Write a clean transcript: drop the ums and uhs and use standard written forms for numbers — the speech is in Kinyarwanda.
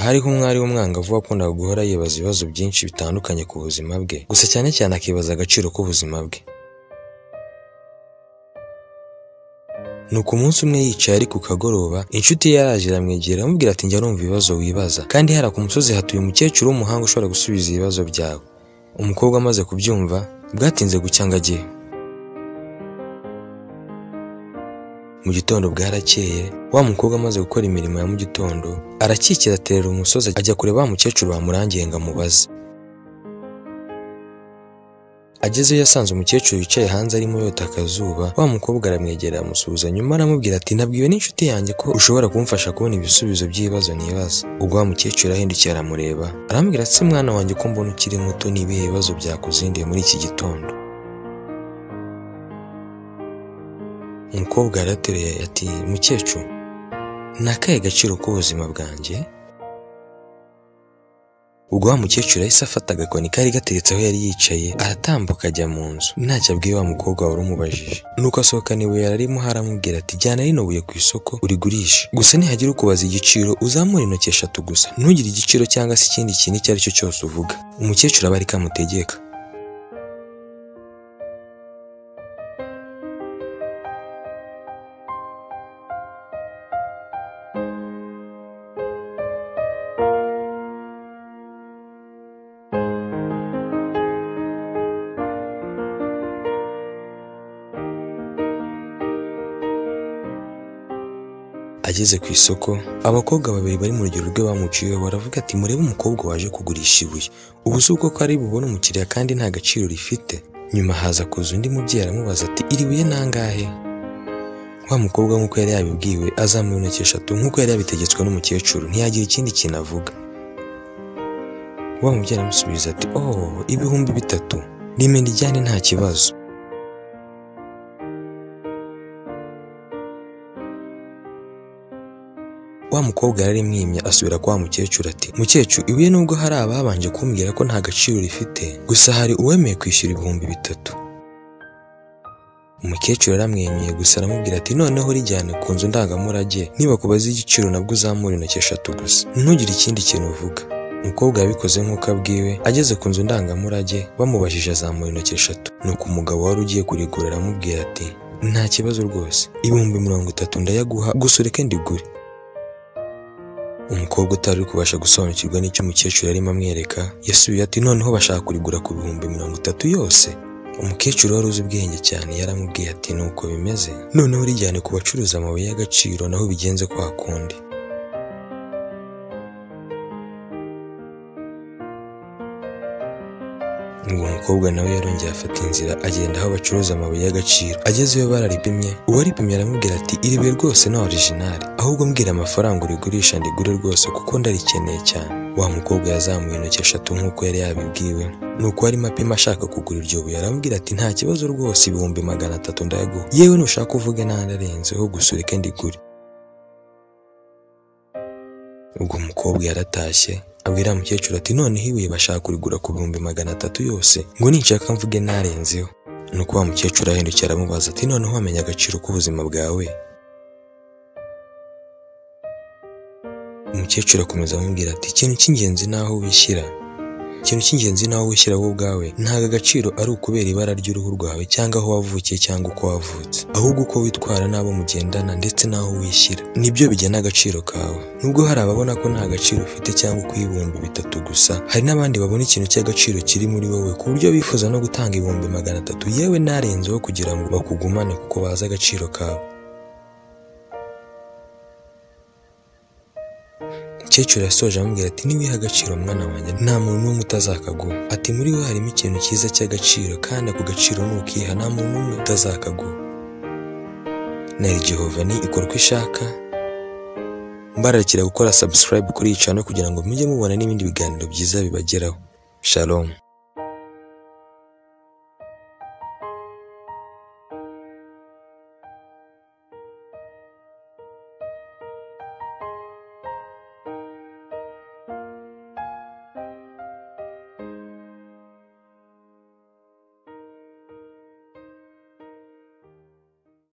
Hariho umwari w'umwangavu wakundaga guhora yibaza ibibazo byinshi bitandukanye ku buzima bwe, gusa cyane cyane akibaza agaciro k'ubuzima bwe. Nuko umunsi umwe yicaye ari ku kagoroba, inshuti ye yaraje iramwegera aramubwira ati njya numva ibibazo wibaza, kandi hariya ku musozi hatuye umukecuru w'umuhanga ushobora gusubiza ibibazo byawe. Umukobwa amaze kubyumva, bwatinze gucya ngo ajyeyo. Mu gitondo bwarakeye, wa mukobwa amaze gukora imirimo ya mu gitondo, arakikira aterera umusozi ajya kureba wa mukecuru bamurangiye ngo amubaze. Agezeyo yasanze umukecuru wicaye hanze arimo yota akazuba, wa mukobwa aramwegera aramusuhuza, nyuma aramubwira ati nabwiwe n'inshuti yanjye ko ushobora kumfasha kubona ibisubizo by'ibibazo nibaza. Ubwo wa mukecuru ahindukiye aramureba, aramubwira ati se mwana wanjye ko mbona ukiri muto, ni ibihe bibazo byakuzinduye muri iki gitondo? Umukobwa yarateruye ati mukecuru, ni akahe gaciro k'ubuzima bwanjye? Ubwo wa mukecuru yahise afata agakoni kari gateretse aho yari yicaye, aratambuka ajya mu nzu, ntacyo abwiye wa mukobwa wari umubajije. Nuko asohokana ibuye yararimo aramubwira ati jyana rino buye ku isoko urigurishe, gusa nihagira ukubaza igiciro uzamure intoki 3 gusa, ntugire igiciro cyangwa se ikindi kintu icyo ari cyo cyose uvuga. Umukecuru aba ariko amutegeka. Ageze ku isoko, abakobwa babiri bari mu rugero rwe bamuciyeho baravuga ati murebe umukobwa waje kugurisha ibuye, ubu si uko ko ari bubone umukiriya kandi nta gaciro rifite. Nyuma haza kuza undi mubyeyi aramubaza ati iri buye nangahe? Wa mukobwa nk'uko yari yabibwiwe azamura intoki 3 nk'uko yari yabitegetswe n'umukecuru, ntiyagira ikindi kintu avuga. Wa mubyeyi aramusubiza ati oh 3000, rimena ijyane nta kibazo. Wa mukobwa yararimwimye asubira kwa mukecuru ati mukecuru, ibuye nubwo hari ababanje kumbwira ko nta gaciro rifite, gusa hari uwemeye kwishyura 3000. Umukecuru aramwenyuye gusa aramubwira ati noneho rijyane ku nzu ndangamurage, niba kubaza igiciro nabwo uzamura intoki 3 gusa, ntugire ikindi kintu uvuga. Umukobwa yabikoze nk'uko abwiwe, ageze ku nzu ndangamurage bamubajije azamura intoki 3. Nuko umugabo wari ugiye kurigura aramubwira ati nta kibazo rwose, 30,000 ndayaguha, gusa ureke ndigure. Umukobwa utari kubasha gusobanukirwa n'icyo umukecuru yarimo amwereka, yasubiye ati noneho bashaka kurigura ku 30,000 yose. Umukecuru wari uzi ubwenge cyane yaramubwiye ati nuko bimeze, noneho rijyane ku bacuruza amabuye y'agaciro naho bigenze kwa kundi. Ngo umukobwa nawe yarongeye afata inzira agenda aho bacuruza amabuye y'agaciro. Agezeyo bararipimye, uwaripimye aramubwira ati iri buye rwose ni original, ahubwo mbwira amafaranga urigurisha ndigure rwose kuko ndarikeneye cyane. Wa mukobwa yazamuye intoki 3 nk'uko yari yabibwiwe, nuko arimo apima ashaka kugura iryo buye aramubwira ati nta kibazo rwose, 300,000 ndayaguha, yewe nushaka uvuge n'andi arenzeho gusa ureke ndigure. Ubwo umukobwa yaratashye abwira mukecuru ati noneho ibuye bashaka kurigura ku 300,000 yose, ngo ninshaka mvuge narenzeho. Nuko wa mukecuru ahindukiye aramubaza ati noneho wamenya agaciro k'ubuzima bwawe? Umukecuru akomeza amubwira ati ikintu cy'ingenzi naho wishyira, ikintu cy'ingenzi naho wishyira wowe ubwawe, ntago agaciro ari ukubera ibara ry'uruhu rwawe cyangwa aho wavukiye cyangwa uko wavutse, ahubwo uko witwara n'abo mugendana ndetse n'aho wishyira nibyo bigena agaciro kawe. Nubwo hari ababona ko nta gaciro ufite cyangwa ukwiye 3000 gusa, hari n'abandi babona ikintu cy'agaciro kiri muri wowe ku buryo bifuza no gutanga 300,000 yewe narenzeho kugira ngo bakugumane kuko bazi agaciro kawe. Umukecuru yasoje amubwira ati niwiha agaciro mwana wanjye, nta muntu n'umwe utazakaguha. Ati muri we harimo ikintu cyiza cy'agaciro, kandi ako gaciro nukiha nta muntu n'umwe utazakaguha. Nari Jehova ni ikora uko ishaka. Mbararikira gukora subscribe kuri iyi channel kugira ngo mujye mubona n'ibindi biganiro byiza bibageraho. Shalom.